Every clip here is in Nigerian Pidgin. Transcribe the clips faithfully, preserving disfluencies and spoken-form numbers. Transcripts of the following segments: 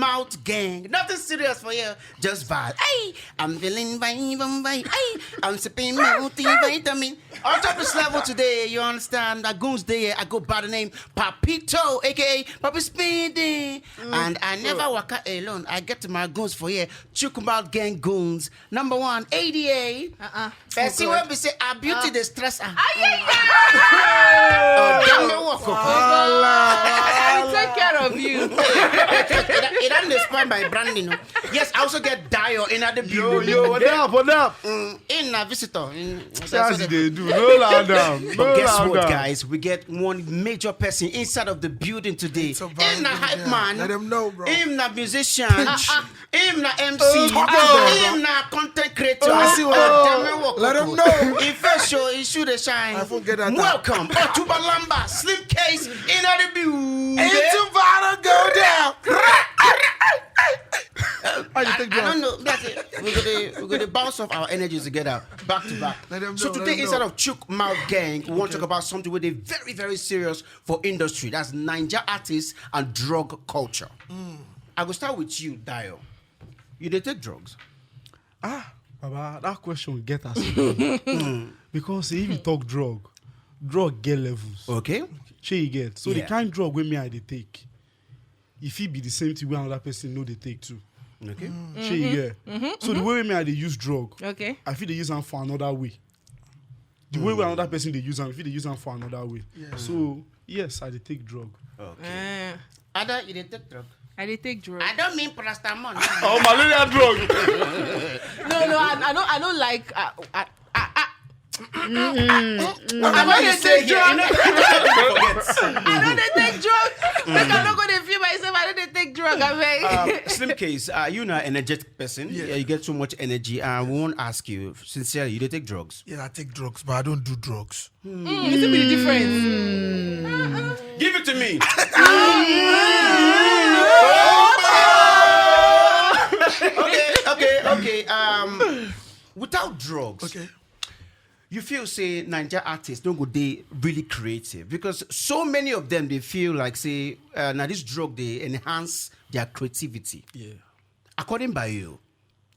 Mouth gang. Nothing serious for you. Just vibe. Hey, I'm feeling vibe, vibe, vibe. Hey, I'm sipping multivitamin. On top this level today, you understand that goons day. I go by the name Papito, aka Papi Speedy. And I never work out alone. I get my goons for here. Chukumouth gang goons. Number one, A D A. Uh-uh. Person wey be say her beauty dey stress her. Ayayay! Oh, damn me work. I take care of you. It don dey spoil my branding. Oh. Yes, I also get Dayo in the building. Yo, what up, what up? Mm, in a visitor. In, See as they do. No lie down. No But guess what, guys? We get one major person inside of the building today. In the hype man. Let them know, bro. In the musician. Him na M C. Oh, him na content creator. Oh, let him know. He first show, he shoot a shine. I forget that. Welcome, Otuba Lamba, Slim Case, in the building. It's about to go down. I, I don't know. That's it. We're gonna, we're gonna bounce off our energies together, back to back. So today, inside of Chukumouth Gang, we want to talk about something with a very, very serious for industry. That's Naija artists and drug culture. I go start with you, Dayo. You dey take drugs? Ah, Baba, that question get as because if you talk drug, drug get levels. Okay. Shey you get. So the kind drug wey me I dey take, if it be the same thing wey another person know they take too. Okay. Shey you get. So the way me I dey use drug, okay, I feel they use am for another way. The way wey another person dey use am, if they use am for another way. So yes, I dey take drug. Okay. Eh. Ada, you dey take drug? I dey take drug. I don't mean paracetamol. Oh, malaria drug. No, no, I, I don't, I don't like. Uh, I, I, I, I don't dey take drug. I don't dey take drug. Make I no go dey feel myself. I don't dey take drug. I beg. Um, Slim Case, uh, you na energetic person. Yeah. Yeah, you get so much energy. I won't ask you sincerely. You dey take drugs? Yeah, I take drugs, but I don't do drugs. Mm, wetin be the difference? Give it to me. Okay, okay, okay. Um, without drugs, okay, you feel say Naija artists don't go dey really creative because so many of them they feel like say uh, now this drug they enhance their creativity. Yeah. According by you,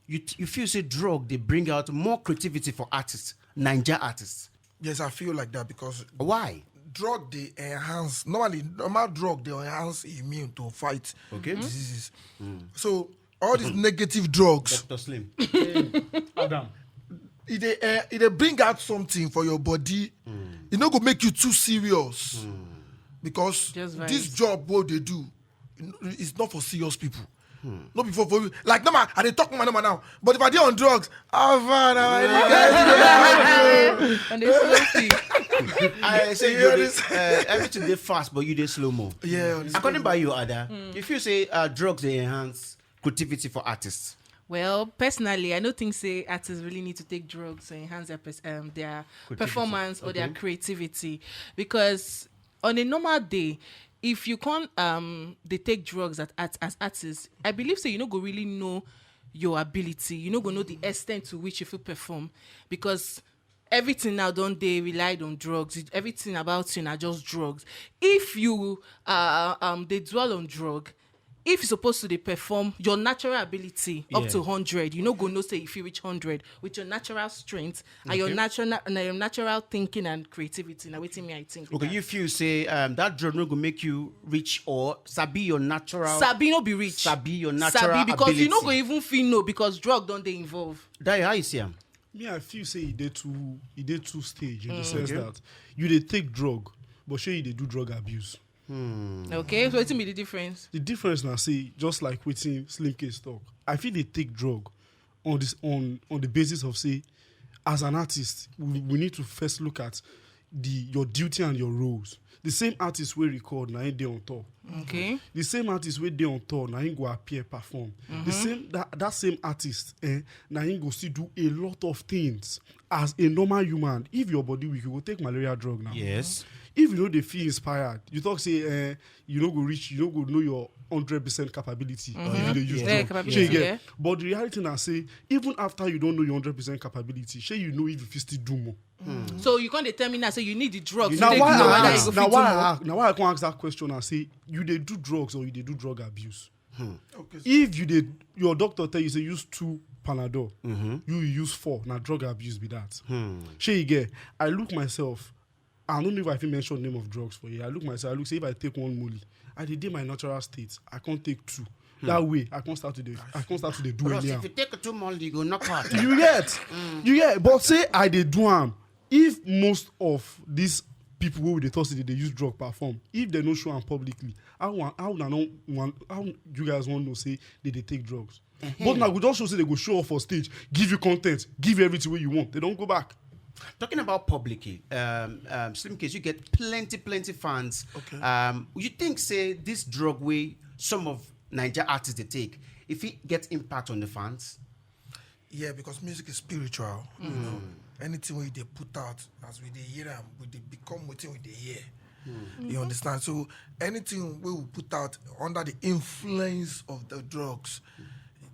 you t- you feel say drug they bring out more creativity for artists, Naija artists. Yes, I feel like that because why? Drug they enhance normally normal drug they enhance immune to fight, okay, diseases. So all these negative drugs, Doctor Slim. Adam. It they uh, it they bring out something for your body. It no go make you too serious because this job what they do, it's not for serious people. No be for for you. Like normal, I dey talk normal normal now. But if I dey on drugs, how far now? And they slow thing. I say you dey, uh, everything dey fast, but you dey slow mo. Yeah. According by you, Ada, if you say uh, drugs they enhance creativity for artists. Well, personally, I don't think say artists really need to take drugs to enhance their pers- um, their performance or their creativity because on a normal day, if you can't um they take drugs at, at as artists, I believe so you no go really know your ability. You no go know the extent to which you fit perform because everything now don't they relied on drugs. It- Everything about you now just drugs. If you uh um they dwell on drug, if you're supposed to dey perform your natural ability up to hundred, you no go know say if you reach hundred with your natural strength and your natural na your natural thinking and creativity. Now waiting me, I think. Okay, you feel say um, that drug no go make you rich or sabi your natural. Sabi no be rich. Sabi your natural Sabi because you no go ability. Even feel no because drug don't they involve. That how you see am? Me, I feel say e dey too e dey too stage in the sense that you dey take drug, but shey you dey do drug abuse. Okay, so wetin be the difference? The difference na say just like wetin Slim Case talk, I fit dey take drug on this on on the basis of say as an artist we, we need to first look at the your duty and your roles. The same artist wey record na him dey on top. Okay. The same artist wey dey on top na him go appear perform. The same that that same artist eh, na him go still do a lot of things as a normal human. If your body weak, you go take malaria drug now. Yes. If you no dey feel inspired, you talk say eh, you no go reach, you no go know your hundred percent capability. If you dey use Yeah, drug. Capability, Shey you get? Yeah. But the reality na say even after you don't know your hundred percent capability, shey you know if you fit still do more. So you can't determine now, so you need the drugs. Now why I ask, now why I ask, now why I can't ask that question and say you dey do drugs or you dey do drug abuse? Okay. If you did, your doctor tell you say use two Panadol, you use four. Now drug abuse be that. Shey you get? I look myself. I don't know if I fit mention name of drugs for you. I look myself. I look say if I take one molly, I dey dey my natural state. I can't take two. That way, I can't start to dey. I can't start to dey do anyhow. If you take two molly, you go knock out. You get? You get? But say I dey do am. If most of these people wey we dey talk say they dey use drug perform, if they no show am publicly, how one, how una no one, how you guys wan know say they dey take drugs? But now we just show say they go show up for stage, give you content, give you everything wey you want. They don't go back. Talking about publicly, um, um, Slim Case, you get plenty, plenty fans. Okay. Um, you think say this drug way some of Niger artists they take, if it get impact on the fans? Yeah, because music is spiritual. You know, anything we they put out, as we they hear them, we they become what we they hear. You understand? So anything we will put out under the influence of the drugs,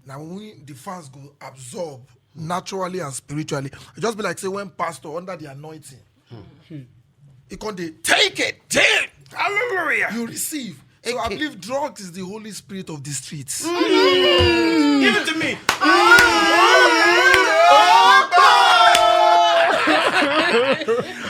now we the fans go absorb naturally and spiritually. It just be like say when pastor under the anointing, he can dey take it, take, hallelujah, you receive. So I believe drugs is the Holy Spirit of the streets. Give it to me.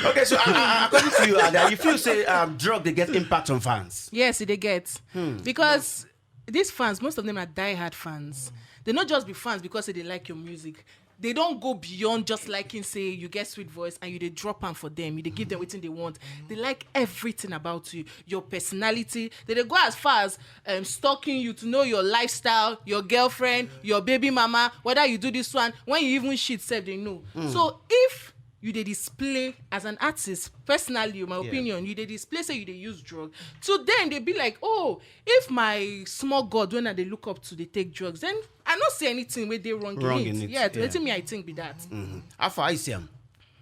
Okay, so uh, uh, according to you, Ada, you feel say um, drug they get impact on fans? Yes, they get. Because these fans, most of them are die-hard fans. They not just be fans because they like your music. They don't go beyond just liking say you get sweet voice and you they drop am for them. You they give them what they want. They like everything about you, your personality. They, they go as far as um, stalking you to know your lifestyle, your girlfriend, your baby mama, whether you do this one, when you even shit, self they know. So if you they display as an artist, personally, in my opinion, you they display say you they use drug. So then they be like, oh, if my small god when I they look up to they take drugs, then I not see anything where they wrong. Wrong in it. Yeah, to wetin me I think be that. How far I see am?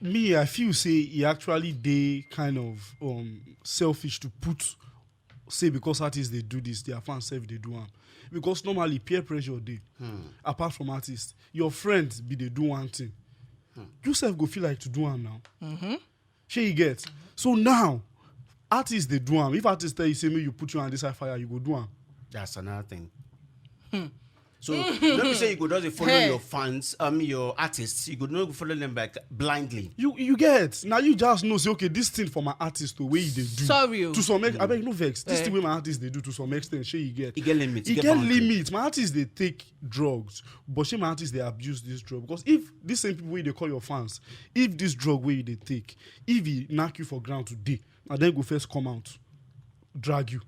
Me, I feel say he actually they kind of um selfish to put say because artists they do this, their fans self they do am. Because normally peer pressure they apart from artists, your friends be they do one thing. You self go feel like to do am now. Shey you get? So now, artists they do am. If artists tell you say make you put your hand inside fire, you go do am. That's another thing. So let me say you go just dey follow your fans, um, your artists. You go not follow them like blindly. You you get? Now you just know say okay, this thing for my artist, the way they do. Sorry o. To some ex- I beg no vex. This thing wey my artists they do to some extent, shey you get? E get limit, e get boundary. Limit. My artists they take drugs, but shey my artists they abuse this drug? Because if these same people wey they call your fans, if this drug wey you they take, if he knock you for ground today, and then go first come out, drag you.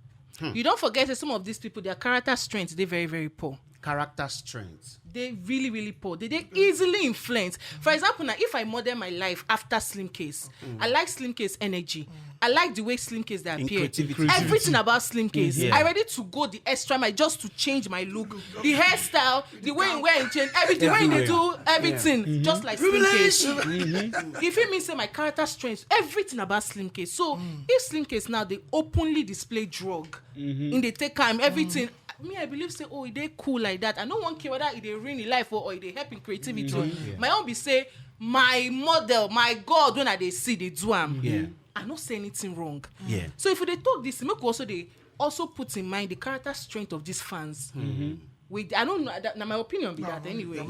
You don't forget that some of these people, their character strength they very very poor. Character strength. They really really poor. They they easily influence. For example, now if I model my life after Slim Case, I like Slim Case energy. I like the way Slim Case they appear. Creativity. Everything about Slim Case. I ready to go the extra mile just to change my look, the hairstyle, the way he wear and change everything. When they do everything just like Slim Case. If it means say my character strength, everything about Slim Case. So if Slim Case now they openly display drug in the take time, everything. Me, I believe say, oh, they cool like that. I don't want care whether it they ruin the life or, or it they help in creativity. My own be say, my model, my god, when I they see they do am. I not say anything wrong. So if they talk this, make we also they also put in mind the character strength of these fans. Wait, I don't know. That, now my opinion be that anyway.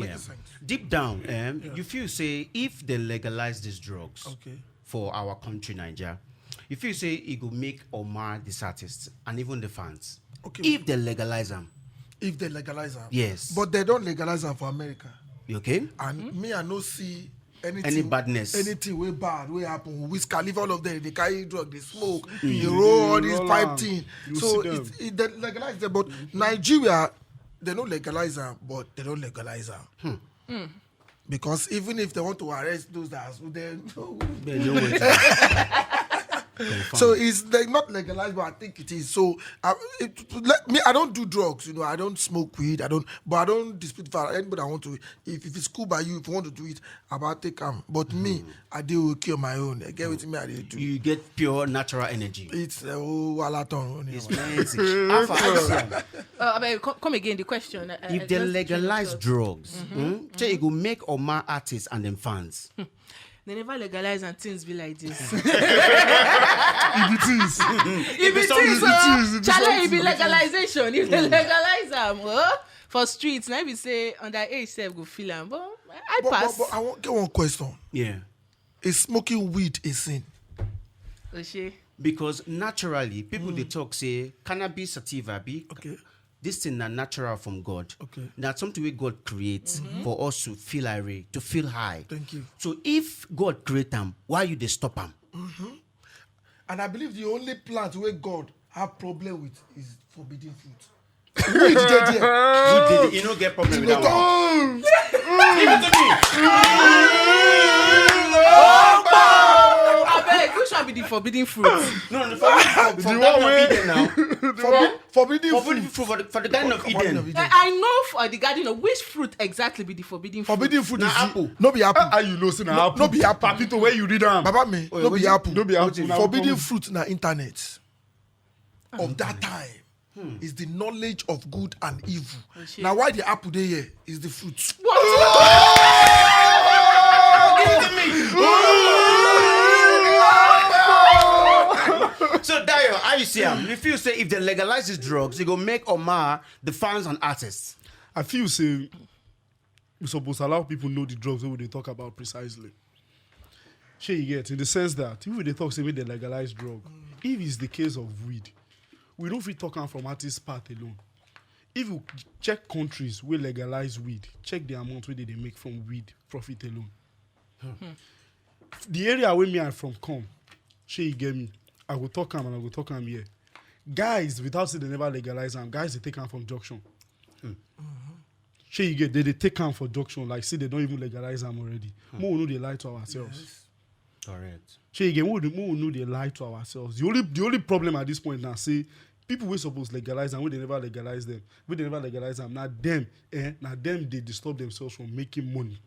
Deep down, um, you feel say if they legalize these drugs, okay, for our country, Nigeria, you feel say it go make Omar this artist and even the fans. Okay. If they legalize them. If they legalize them. Yes. But they don't legalize them for America. You okay? And me, I no see anything, any badness, anything way bad way happen. Wiz Khalifa, all of them, they carry drug, they smoke, they roll all this pipe thing. So it, it they legalize them, but Nigeria, they don't legalize them, but they don't legalize them. Because even if they want to arrest those that are, they, they know what. So it's like not legalized, but I think it is. So I, it, let me, I don't do drugs, you know. I don't smoke weed. I don't, but I don't dispute for anybody. I want to, if, if it's cool by you, if you want to do it, about take am. But me, I do okay on my own. I get what me I dey do. You get pure natural energy. It's a whole walaton. It's plenty. Alpha, how you see am? Uh, I mean, come, come again. The question. Uh, if they just legalize drugs, hmm? Say it go make Omar artists and them fans. They never legalize and things be like this. If it is. If it is, It is, it is chale, something. It be legalization. If they legalize am, oh, for streets, now we say underage self go feel am. But I But, but, pass. But I want get one question. Yeah. Is smoking weed a sin? Oshe. Because naturally, people they talk say cannabis sativa be Okay. This thing na natural from God. Okay. Na something wey God create for us to feel irate, to feel high. Thank you. So if God create am, why you dey stop am? And I believe the only plant where God have problem with is forbidden fruit. Weed dey there. You dey, you no get problem with that one. Give it to me. Abeg, which one be the forbidden fruit? No, no, for, for, for The that one of way- Eden now. Forbidden, forbidden Forbidden fruit. fruit for the, for the Garden of Garden Eden. of Eden. I, I know for the garden of which fruit exactly be the forbidden fruit. Forbidden fruit Na is apple. No be apple. How you know say na No, apple? No be apple. Papito, where you read am? Baba me, Wait, no be wetin? apple. No be apple. Na Forbidden apple. Fruit na internet. Of that time is the knowledge of good and evil. Shey. Now why the apple dey here is the fruit. So Dayo, how you see am? You feel say if they legalize these drugs, it go make Omar the fans and artists. I feel say we suppose allow people know the drugs wey we dey talk about precisely. Shey you get, in the sense that if we dey talk say make dem legalize drug, if it's the case of weed, we no fit talk am from artist part alone. If you check countries wey legalize weed, check the amount wey they dey make from weed profit alone. The area wey me I from come, shey you get me, I go talk am and I go talk am here. Guys, without say they never legalize am, guys dey take am from junction. Shey you get, they dey take am for junction like say they don even legalize am already. Make we no dey lie to ourselves. Correct. Shey you get, make we dey- make we no dey lie to ourselves. The only the only problem at this point na say people wey suppose legalize am, wey they never legalize them, wey they never legalize am, na them, eh, na them dey disturb themselves from making money.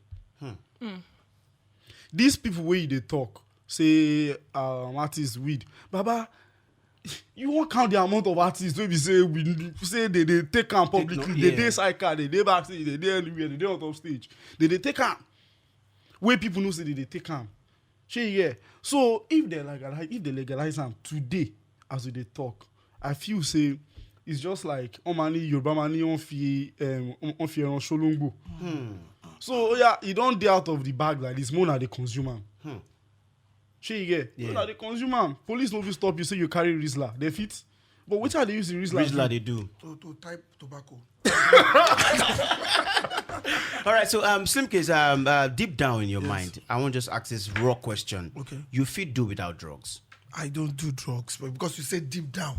These people wey you dey talk say um, artists weed, baba, you wan count the amount of artists wey be say we say they dey take am publicly, no- they yeah. dey cycle, they dey backstage, they dey anywhere, they dey on top stage, they dey take am. Wey people know say they dey take am. Shey you hear? So if they legalize, if they legalize am today, as we dey talk, I feel say it's just like Omani Yoruba Mani on fi um, on fi ẹran ṣolóńgbò. So yeah, e don dey out of the bag like this. Make una dey consume am. Shey you get? Make una dey consume am. Police no fit stop you say you carry Rizla. They fit. But wetin I dey use the Rizla? Rizla they do. To, to type tobacco. All right, so um, Slim Case, um, uh, deep down in your mind, I want to just ask this raw question. Okay. You fit do without drugs? I don't do drugs, but because you said deep down,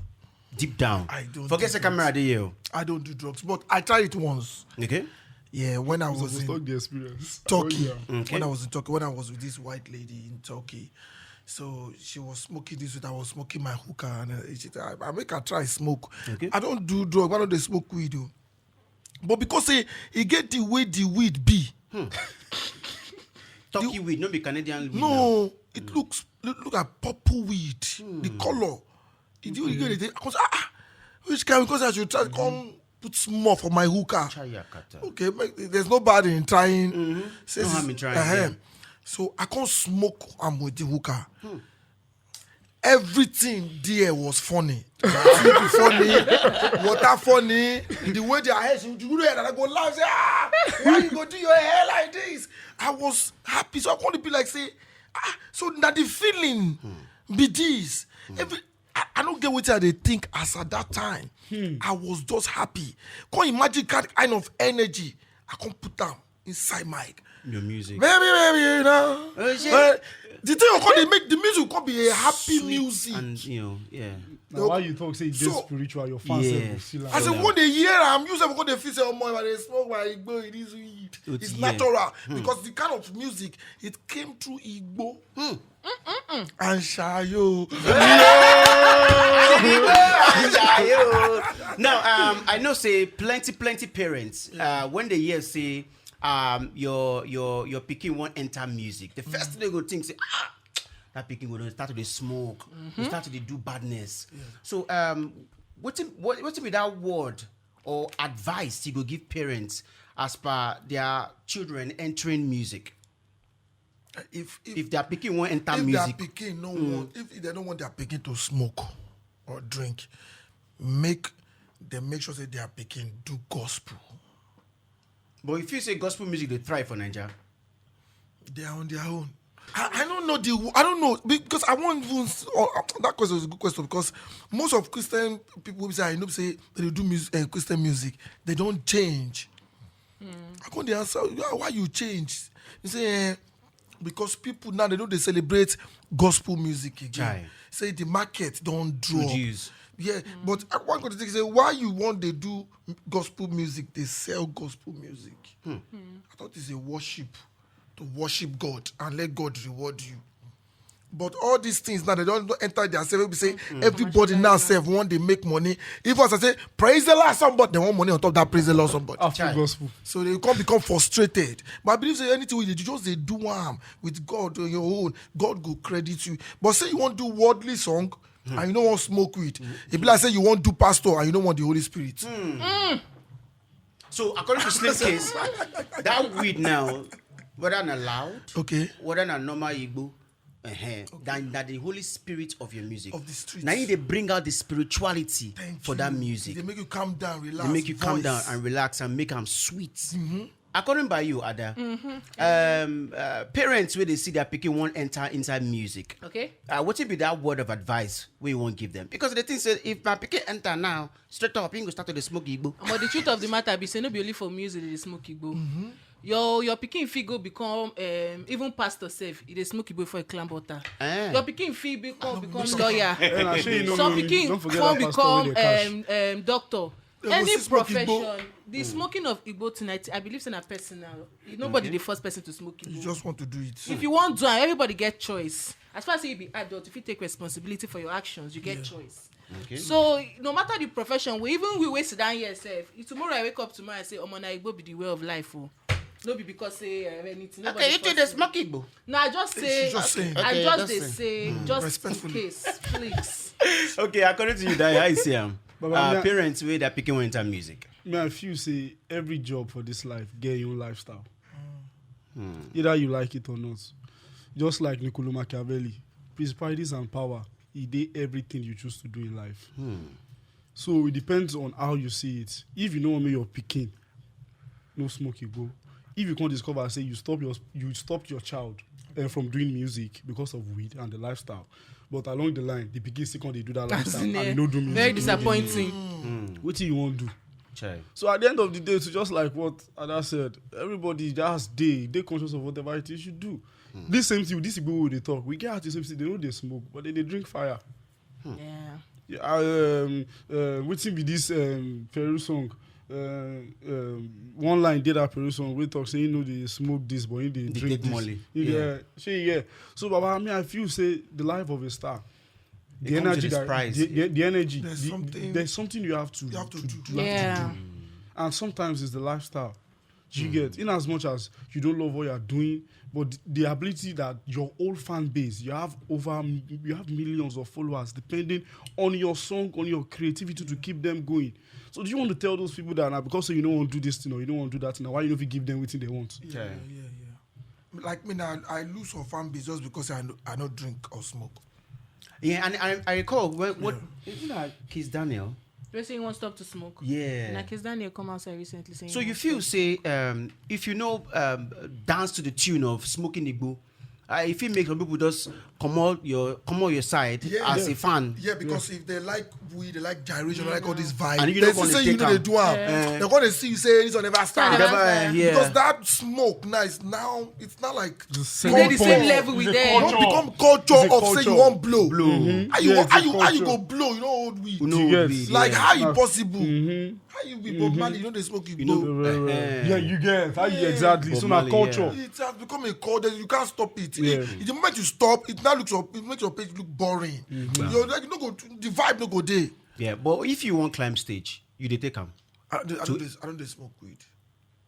Deep down. I don't Forget do the camera drugs. Dey here. I don't do drugs, but I try it once. Okay. Yeah, when I was Let's in talk the experience. Turkey. Oh, yeah. Okay. When I was in Turkey, when I was with this white lady in Turkey, so she was smoking this weed. I was smoking my hookah, and uh, she said, "I, I make her try smoke." Okay. I don't do drug. Why don't they smoke weed? Though? But because he, he get the way the weed be. Turkey weed, no be Canadian weed. Now. No, it looks look, look at purple weed. The color. It, you get it. I was, ah, ah, which kind? Because I should try come put small for my hookah. Chayakata. Okay, but there's no bad in trying. Says No harm in trying, yeah. So I can't smoke. I'm with the hookah. Everything there was funny. Food funny, water funny. The way their heads, you do that, I go laugh. Say, ah, why you go do your hair like this? I was happy, so I want to be like, say, ah, so that the feeling be this. Every I, I don't get what I dey think as at that time. I was just happy. Can you imagine that kind of energy? I can't put down inside mic. Your music. Baby, baby, you know. Oh, shit. But the thing will come, they make the music come be a happy Sweet music. And you know, yeah. Now why you talk say you dey So- spiritual, your fans Yeah. sef go feel am. I said when they hear, I'm using, when they feel say, "Oh my, they smoke my igbo, it is weed." It's- It's yeah. natural because the kind of music it came through igbo and shayo. Now, um, I know say plenty, plenty parents, uh, when they hear say um your your your pikin wan enter music, the first thing they go think say, ah, that pikin go start to dey smoke, go start to dey do badness. So um, wetin what wetin be that word or advice you go give parents as per their children entering music? If if If their pikin wan enter if music, their pikin no want if, if they don't want their pikin to smoke or drink, make dem make sure say their pikin do gospel. But if you say gospel music dey try for Naija, They are on their own. I, I don't know the I don't know because I won't even s- oh, uh, that question is a good question because most of Christian people will say I know say they do music uh, Christian music they don't change. I come dey answer why, why you change? You say eh, because people now they know they celebrate gospel music again. Chai. Say the market don't drop. Reduce. Yeah, but I want to think say why you want they do gospel music? They sell gospel music. I thought it's a worship to worship God and let God reward you. But all these things now they don't, don't enter their self. We say everybody now self want they make money. If I say praise the Lord somebody, they want money on top of that praise the Lord somebody. After gospel. So they can't become frustrated. But I believe say anything we dey do, just they do am with God on your own. God go credit you. But say you want do worldly song and you don't want smoke weed. If like say you want do pastor and you don't want the Holy Spirit. So according to Slim Case, that weed now, whether na loud, Okay. whether na normal Igbo, uh-huh, that, that the Holy Spirit of your music. Of the streets. Now you they bring out the spirituality Thank for you. That music. They make you calm down, relax. They make you calm down Voice. And relax and make them sweet. According by you, Ada, um, uh, parents where they see their pikin won't enter inside music. Okay. Uh, what would be that word of advice we won't give them? Because the thing said, if my pikin enter now, straight up, he go start to dey smoke Igbo. But the truth of the matter be say no be only for music they dey smoke Igbo. Your your pikin fit go become um, even pastor sef. E dey smoke Igbo for a climb water. Eh. Your pikin fit become become lawyer. And I say you know, Some no, pikin don't forget come that pastor wey become dey cash. Um, um, doctor. go Any still smoke Igbo. Profession, the smoking of Igbo tonight, I believe say na personal. Nobody the first person to smoke You Igbo. Just want to do it. If you want do am, everybody get choice. As far as you be adult, if you take responsibility for your actions, you get choice. Okay. So no matter the profession, we even we waste down here sef. If tomorrow I wake up tomorrow, I say, "Omo, na Igbo be the way of life." Oh, no be because say uh, anything. Okay, you too dey smoke Igbo. No, I just say. She's just saying. I Okay, just just dey saying. Say just in Respectfully. Case, please. Okay, according to you, Dai, how you see am? Baba, Uh, me- parents where their pikin won't enter music. Me, I feel say every job for this life get your own lifestyle. Either you like it or not. Just like Niccolo Machiavelli, principalities and power, e dey everything you choose to do in life. So it depends on how you see it. If you know me, your pikin, no smoke Igbo. If you can't discover, say you stop your you stopped your child uh, from doing music because of weed and the lifestyle, but along the line, the pikin still can't dey do that lifestyle in, and eh, you no do music. Very disappointing. What do you want to do? Chai. So at the end of the day, to just like what Ada said, everybody just dey dey conscious of whatever it is you do. This same thing, this people wey dey talk, we get artists wey be say they no dey smoke, but they dey drink fire. Yeah. Yeah, um, uh, wetin be this um, Peru song? Uh, um, one line dey that Peru song wey talk say he no dey smoke this, but he dey Dey drink take this. Molly. He, Yeah. yeah, shey, yeah. So, Baba, I mean, I feel say the life of a star, It the comes with energy its that price. the, the, the energy, There's the- something there's something you have to you have to do. you have Yeah. to do. And sometimes it's the lifestyle. Do you get? In as much as you don't love what you're doing, but the, the ability that your old fan base, you have over you have millions of followers depending on your song, on your creativity to keep them going. So do you want to tell those people that now because you don't want to do this thing or you don't want to do that thing, now why you don't give them what they want? Yeah, yeah, yeah, yeah. Like me now, I lose some fan base just because I no, I no drink or smoke. Yeah, and I, I recall when what you know, Kiss Daniel. They say he won't stop to smoke. Yeah. And Kiss Daniel come outside recently saying. So he you won't feel stop. Say um, if you know um, dance to the tune of smoking Igbo, uh, if you make some people just come out your come out your side Yeah. as a fan. Yeah, because if they like we, they like gyration, they like all these vibes. And you They don't still wanna say you take know they am. do am. Eh. They're gonna see you say this one never start. Never Never, start. yeah. Because that smoke now is now it's not like The same They the same point. Level with It's a them. Don't culture. Become culture It's a of say you culture. won't blow. Blow. How you Yeah, go- it's how a you how you culture. Go blow? You know old weed. No You get weed, Like yeah. how you Not- possible? Mm-hmm. How you be Bob Marley? You know they smoke you You know, blow. uh, Yeah, you get how you exactly. Bob So now Marley, culture. Yeah. It has become a culture. You can't stop it. Yeah. It- the moment you stop, it now looks your it makes your page look boring. You're like you no go the vibe no go there. Yeah, but if you want climb stage, you dey take am. I don't, I don't, I don't dey smoke weed.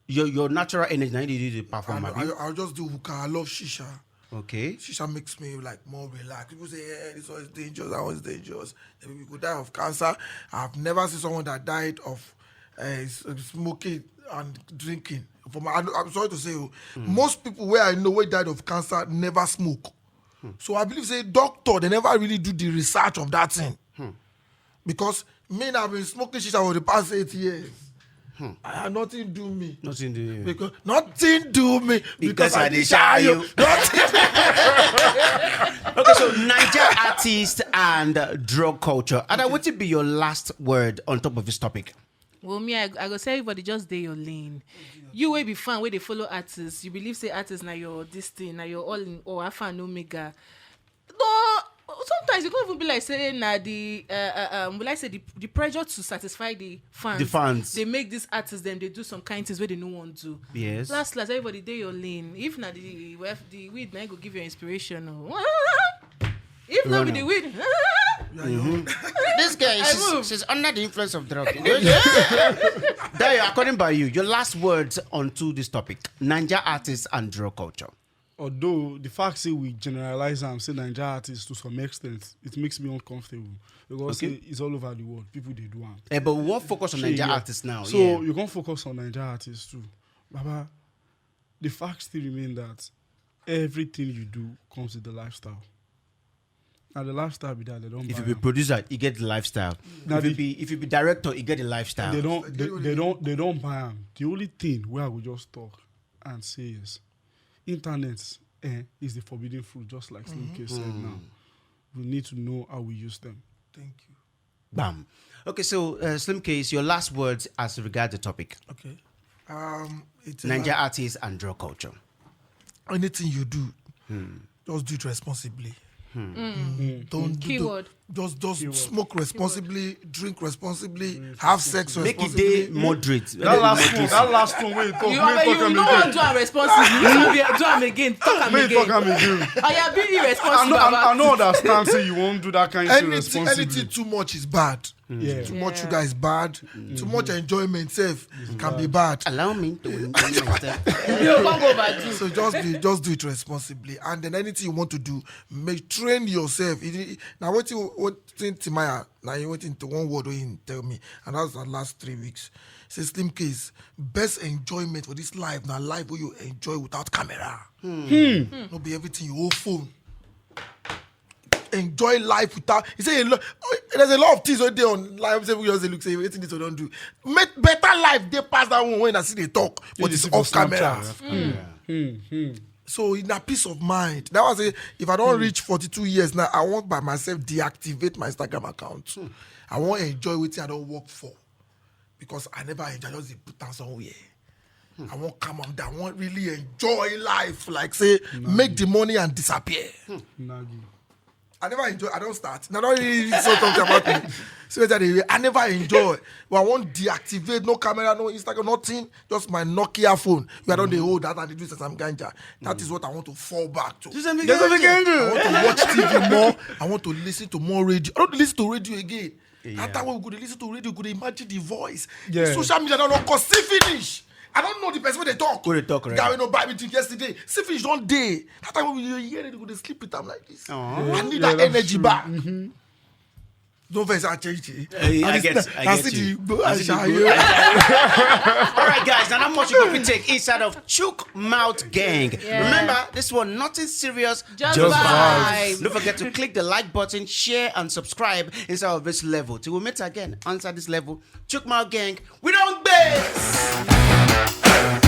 Your your natural energy, now you dey perform. I, Abi? I, I'll just do hookah. I love shisha. Okay. Shisha makes me like more relaxed. People say, "Yeah, this one is dangerous. That one is dangerous." Then people go die of cancer. I've never seen someone that died of uh, s- smoking and drinking. For my, I, I'm sorry to say, oh, most people where I know where died of cancer never smoke. So I believe say doctor they never really do the research of that thing. Because me now been smoking shisha for the past eight years. I had nothing do me. Nothing do you. Because nothing do me Because I dey shy shy you. Nothing. Okay, so Niger artist and uh, drug culture. Ada, what would be your last word on top of this topic? Well, me, I, I go say everybody just dey your lane. You will be fan where they follow artists. You believe say artists na your this thing, na your all in all, alpha and omega. No, sometimes you can't even be like say na the uh, uh, um, will I say the, the pressure to satisfy the fans. The fans. They make these artists them they do some kind things where they no want to. Yes. Last last, everybody dey your lane. If na the well, the weed na go give you inspiration. Oh. If not be the weed. This girl, I move. She's under the influence of drugs. Dayo, according by you, your last words onto this topic: Niger artists and drug culture. Although the fact say we generalize and say Niger artists to some extent, it makes me uncomfortable because Okay. say it's all over the world. People they do am. Eh, but we won't focus on Shey Niger you- artists now. So Yeah. You can focus on Niger artists too, Baba. The fact still remain that everything you do comes with the lifestyle. Now the lifestyle be that they don't. If buy you be am. Producer, you get the lifestyle. Now If you the- be if you be director, you get the lifestyle. They don't. They, they don't. They don't buy am. The only thing where I will just talk and say is, internet eh, is the forbidden fruit, just like Slim K said now. We need to know how we use them. Thank you. Bam. Okay, so uh, Slim K, your last words as regard the topic: Okay. Um, it's a Niger artists and drug culture. Anything you do, just do it responsibly. Mm. Don't do, Keyword. Just just smoke responsibly, drink responsibly, have sex Make it responsibly. day moderate. That last one. That last one. Wait, talk. You, Make you talk am no again. want do am responsibly. You no be do am again. Talk am Make talk again. am again. Oya, be I irresponsible know. I, I about know it. Understand. Say you won't do that kind of Anything, responsibly. Anything too much is bad. Yeah. Too much sugar is bad. Too much enjoyment self can be bad. Allow me to enjoy myself. You go go overdo. So just do just do it responsibly, and then anything you want to do, make train yourself. It- it- Now what you what thing Timaya? Now you went into one word when you tell me, and that's the last three weeks. Say Slim Case, best enjoyment for this life now life where you enjoy without camera. No be everything you hold phone. Enjoy life without. He say a lot. There's a lot of things out there on live. Say we just dey look say wetin this one don do. Make better life dey pass that one when I see they talk, but You it's see for off camera. Snapchat. So in that peace of mind, that was it. If I don't reach forty-two years now, I want by myself deactivate my Instagram account. I want enjoy wetin I don't work for because I never enjoy. I just dey put am somewhere. I want calm am down. I want really enjoy life. Like say, make the money and disappear. Nagi. I never enjoy. I don't start. I don't really so talk about me. So that I never enjoy. But I want deactivate no camera, no Instagram, nothing. Just my Nokia phone. Where I don't dey hold that and they do some ganja. That is what I want to fall back to. Do something There's something good. can do. I want to watch T V more. I want to listen to more radio. I don't listen to radio again. That time we could listen to radio, could imagine the voice. Yeah. Social media don't know cause see finish. I don't know the person when they talk. Who dey talk, right? Guy wey no buy me drink yesterday. See finish don't day. That time when we hear it, we dey sleep with them like this. Aw. I need Yeah, that that's energy true. back. Don't vex, I change it. Hey, I see get, that- I I get see you. the I I see see the how good. you. All right, guys, now not much you can take inside of Chook Mouth Gang. Yeah. Remember, this one nothing serious, Just just vibes. vibes. Don't forget to click the like button, share, and subscribe inside of this level. Till we meet again, answer this level. Chook Mouth Gang, we don't base.